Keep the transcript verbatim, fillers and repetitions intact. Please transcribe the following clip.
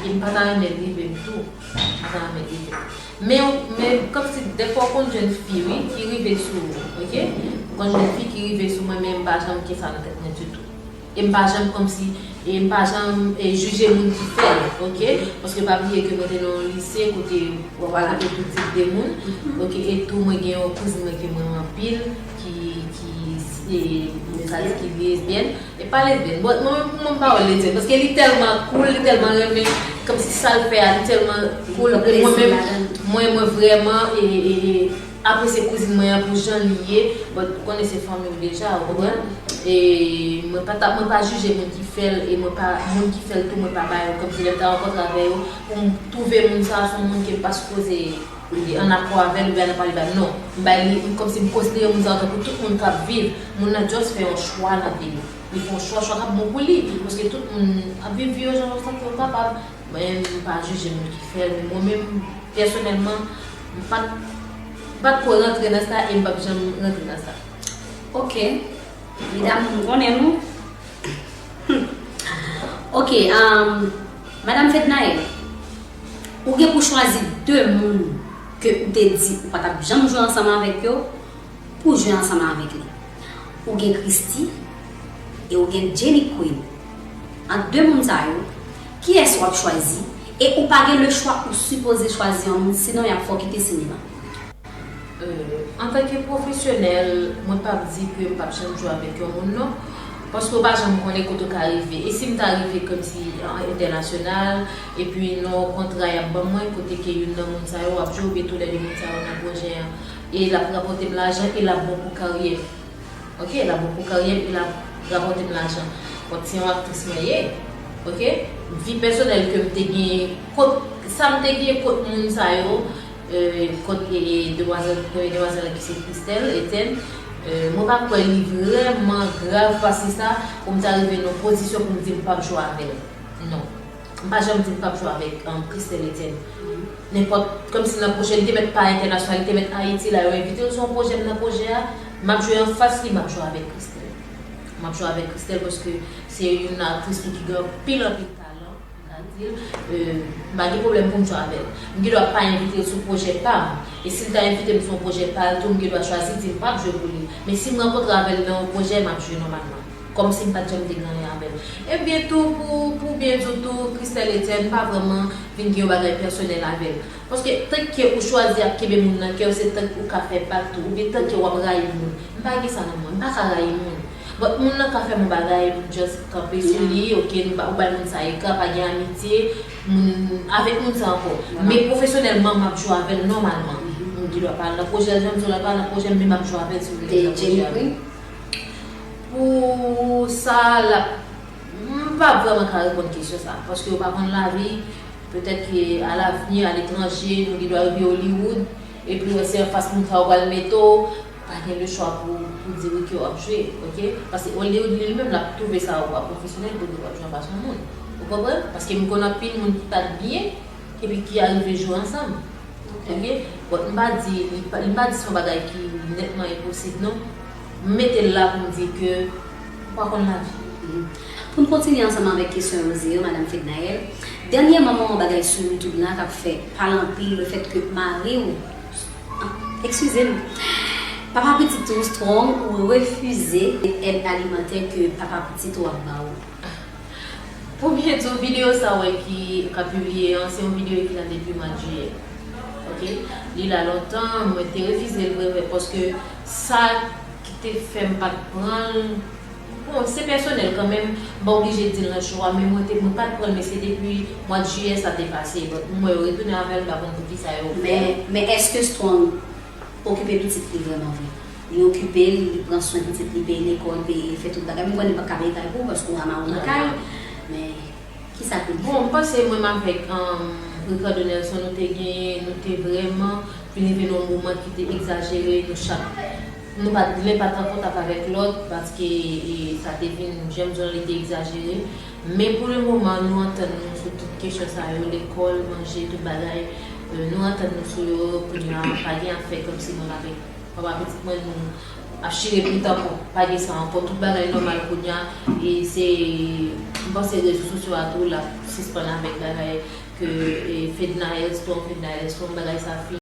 M pa ta renmen l rive m tou. M pa ta renmen l rive m. Men, men kòmsi dèfwa w konn jwenn fi, wi, ki rive sou ou, oke? Ou konn jwenn fi ki rive sou mwen, men m pa janm gen sa nan tèt mwen ditou. E m pa janm kòmsi, e m pa janm e, jije moun ki fè l, oke? Paske pa bliye ke mwen te nan yon lise kote w ap rankontre tout tip de moun, oke? E tou mwen gen yon kouzin mwen ke mwen renmen anpil, ki, ki, e, sa ki lesbyèn. E pa lesbyèn. Bon, mwen menm pou mwen m pa wè l lesbyèn, paske li tèlman cool, li tèlman renmen, kòmsi sa l fè a, li tèlman cool. Mwen menm, mwen, mwen vrèman, e, e, e, apresye kouzin mwen an pou jan li ye, but ou konnen se fanmi w deja, ou konprann? E mwen pa t ap, mwen pa jije moun ki fè l, e mwen pa, moun ki fè l tou, mwen pa ba yo, kòmsi lè m ta rankontre avè yo, pou m twouve moun sa a, se yon moun ke m pa sipoze ann akò avè l, oubyen ann pale ba l, non. M bay li, m kòmsi m konsidere moun sa a tankou tout moun k ap viv, moun nan just fè yon chwa nan vi li. Li fè yon chwa, chwa k ap bon pou li, paske tout moun ap viv vi yo jan yo santi yo kapab. Mwen, m pa jije moun ki fè l, men mwen menm, pèsonèlman, m pa t, m pa t ko rantre nan sa e m p ap janm rantre nan sa. Ok. Medam, m konnen nou. Hmm. Ok, um, Madam Fednaelle, ou gen pou chwazi de moun ke ou te di ou pa t ap janm jwe ansanm avèk yo, pou jwe ansanm avèk li. Ou gen Christie e ou gen Jenny Queen. Ant de moun sa yo, kiyès w ap chwazi? E ou pa gen lechwa, ou sipoze chwazi yon moun, sinon y ap fè w kite sinema. Euh, antanke pwofesyonèl, mwen p ap di ke m p ap janm jwe avèk yon moun, non. Paske w pa janm konnen kote w ka rive. E si m ta rive kòmsi an entènasyonal, epi nan yon kontra y ap ban mwen, kote ke youn nan moun sa yo ap jwe, oubyen toulède moun sa yo nan pwojè an, e l ap rapòte m lajan, e l ap bon pou karyè m. Ok, l ap bon pou karyè m, e l ap rapòte m lajan. Bon, se yon aktris mwen ye. Ok? Vi pèsonèl ke m te genyen, kot, sa m te genyen kot moun sa yo, euh, kot, e, e, demwazèl, premye demwazèl la ki se Christelle Etienne, euh, mwen pa kwè li vrèman grav pase sa pou m ta rive nan yon pozisyon pou m di m p ap jwe avè l. Non. M pa janm di m p ap jwe avèk, um, Christelle Etienne. Nenpòt, kòmsi nan pwojè, li te mèt pa entènasyonal, li te mèt Ayiti la, yo envite l sou yon pwojè, m nan pwojè a, m ap jwe anfas li, m ap jwe avèk Christelle. M ap jwe avèk Christelle paske se youn nan aktris ki gen anpil, anpil talan, m ka di l. Euh, m pa gen pwoblèm pou m jwe avè l. M gen dwa pa envite l sou pwojè pa m. E si l ta envite m sou yon pwojè pa l tou, m gen dwa chwazi di m p ap jwe pou li. Men si m rankontre avè l nan yon pwojè, m ap jwe nòmalman. Kòmsi m pa t janm te gen anyen avè l. Ebyen tou, pou, pou byen di w tou, Christelle Etienne pa vrèman vin gen yon bagay pèsonèl avè l. Paske tank ke ou chwazi ap kenbe moun nan kè w, se tank ou ka fè bak tou, oubyen tank ke w ap rayi moun. M pa gen sa nan mwen, m pa ka rayi moun. But moun nan ka fè m yon bagay, m just kanpe sou li, ok, nou ba, ou bay moun sa ekran, pa gen amitye, moun, avèk moun sa ankò. Men pwofesyonèlman, m ap jwe avè l nòmalman. M gen dwa pa al nan pwojè l, jan m di w la, pa al nan pwojè m, men m ap jwe avè l si w vle nan pwojè avè l. Pou sa, l ap, m pa vrèman ka reponn kesyon sa, paske yo pa konn lavi, petèt ke alavni, aletranje, nou gen dwa rive Hollywood, epi wè se anfas moun sa yo pral mete w, pa gen lechwa pou, pou di wi ke w ap jwe, ok? Paske Hollywood li menm l ap twouve sa ou pa pwofesyonèl pou di w ap jwe anfas yon moun. Ou konprann? Paske m konn anpil moun ki pa t byen, epi ki arive jwe ansanm. Ok? Bon, m pa di, li pa, m pa di se yon bagay ki nètman enposib, non. M mete l la pou m di ke ou pa konn lavi. Pou n kontinye ansanm avèk kesyon Rose yo, Madam Fednaelle, dènyèman m wè yon bagay sou YouTube la k ap fè pale anpil, lefètke mari w, eskize m, papa pitit ou Strong ou refize èd alimantè ke papa pitit ou ap ba ou. Pou byen di w, videyo sa w wè ki ka pibliye an, se yon videyo ki la depi mwa jiyè. Ok? Li la lontan, mwen te refize l vre vre, paske sa ki te fè m pa t pran l, bon, se pèsonèl kanmenm, m pa oblije di l nan show a, men mwen te, mwen pa t pran l, men se depi mwa jiyè sa te pase. Donk, m wè yo retounen avè l, m pa konn poukisa yo fè. Men, men èske Strong okipe pitit li vrèman vre? Li okipe l, li pran swen pitit li, peye lekòl, peye, fè tout bagay. M konnen li pa ka peye kay pou ou, paske w a mari w nan kay, men kisa ke li fè? Bon, m panse mwen menm avèk, um, Ricardo Nelson, nou te gen, nou te vrèman vin rive nan yon moman ki te egzajere, nou chak, nou pa t, len pa t an kontak avèk lòt, paske, e, sa te vin, jan m di w, li te egzajere. Men pou le moman, nou antann nou sou tout kesyon sa yo, lekòl, manje, tout bagay. Euh, nou antann nou sou yo, kounye a, pa gen afè kòmsi mwen avèk papa pitit mwen, nou ap chire pit ankò. Pa gen sa ankò, tout bagay nòmal kounye a. E se, m panse rezo sosyo a tou, l ap sispann avèk bagay ke e, Fednaelle Storm, Fednaelle Storm, bagay sa fini.